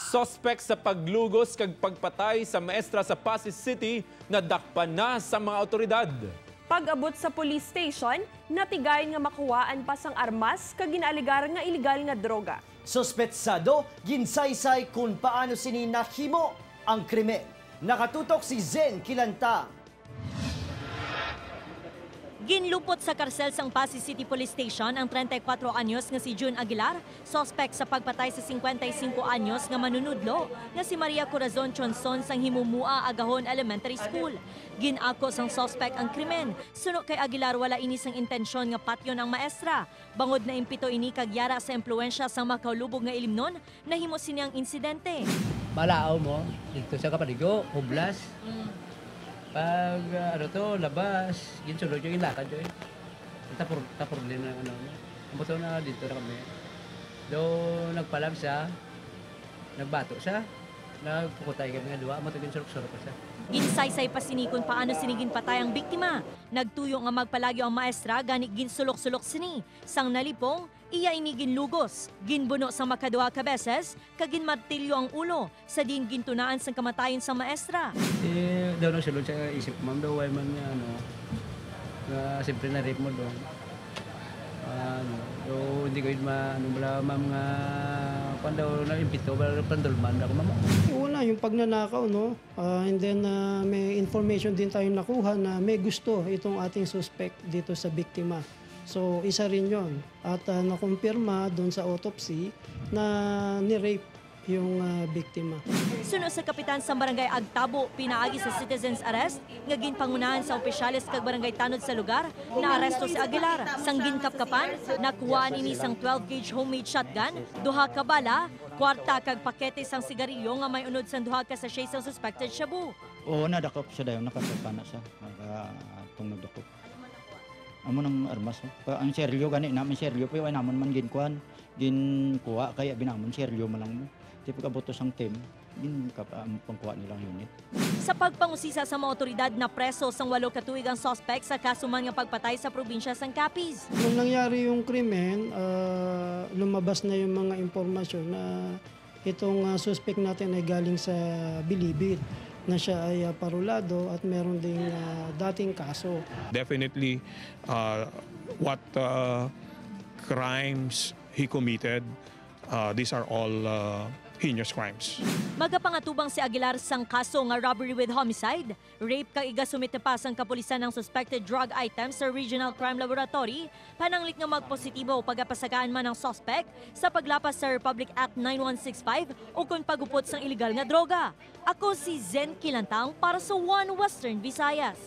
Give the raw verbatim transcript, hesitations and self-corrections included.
Suspek sa paglugos kag pagpatay sa maestra sa Passi City nadakpan na sa mga awtoridad. Pag-abot sa police station, natigayon nga makuhaan pa sang armas kag ginaalegar nga iligal nga droga. Suspetsado, ginsaysay kon paano sini nahimo ang krimen. Nakatutok si Zen Kilantang. Ginlupot sa karsel sang Passi City Police Station ang treinta y cuatro anyos nga si Jun Aguilar, suspek sa pagpatay sa cincuenta y cinco anyos nga manunudlo nga si Maria Corazon Chonson sang Himumua Agahon Elementary School. Gin-ako sang suspek ang krimen. Suno kay Aguilar, wala ini sang intensyon nga patyon ang maestra. Bangod naimpito ini kag yara sa impluwensya sang makaulubog nga ilimnon, nahimo sini ang insidente. Malaaw mo, dito sa kapaligo, hublas. Pag ah, ano to, labas, ginsulod yung ilakad ko eh. Tapor, tapor din ang ano. Ang buto na dito na kami. Do nagpalam siya, nagbato siya, nagpukutay kami nga duwa, amo to ginsulok-sulok ko siya. Ginsaysay pa sini kung paano sini ginpatay ang biktima. Nagtuyo nga magpalagyo ang maestra, gani ginsulok-sulok sini. Sang nalipong, iya ini ginlugos, ginbuno sang makaduha ka beses, kag ginmartilyo ang ulo, sa diin gintunaan sang kamatayon sang maestra. Eh, daw nagsulod sa isip ko, ma'am, daw why man nga, ano, nga siyempre na-rape mo doon. Ano, so, hindi ko yun ma-, ano, wala, ma'am, nga, kung daw na-impito, wala pandulman ako, ma'am. Wala yung pagnanakaw, no? Ah, and then ah, may information din tayong nakuha na may gusto itong ating suspect dito sa biktima. So isa rin yon. At ah, nakumpirma doon sa autopsy na ni-rape yung ah, biktima. Suno sa kapitan sang barangay Agtabo, pinaagi sa citizens arrest nga ginpangunahan sa opisyales kag barangay tanod sa lugar, naaresto si Aguilar. Sang ginkapkapan, nakuhaan ini sang twelve gauge homemade shotgun, duha ka bala, kwarta kag pakete sang sigarilyo nga may unod sang duha ka sachet sang suspected shabu. Oo, nadakop siya dayon, nakakapana siya. Naka, itong nagdakop. Amo nang armas, oh. Pa, ang seryo gani na, may seryo pa, wala namon man ginkuan, ginkuha, kaya binamon seryo man lang mo. Di pag-abot to sang team, gin, kap, ang pangkuha nilang unit. Sa pagpangusisa sa mga otoridad, napreso sang walo ka tuig ang suspect sa kaso man nga pagpatay sa probinsya sang Capiz. Nung nangyari yung krimen, ah, lumabas na yung mga impormasyon na itong ah, suspect natin ay galing sa Bilibid, na siya ay ah, parulado at meron ding ah, dating kaso. Definitely, uh, what uh, crimes he committed, uh, these are all uh, heinous crimes. Magapangatubang si Aguilar sang kaso nga robbery with homicide, rape kag igasumite pa sang kapulisan ang suspected drug items sa Regional Crime Laboratory, pananglit nga magpositibo o pagapasagaan man ang suspect sa paglapas sa Republic Act nine one six five ukon pagupot sang iligal nga droga. Ako si Zen Kilantang para sa One Western Visayas.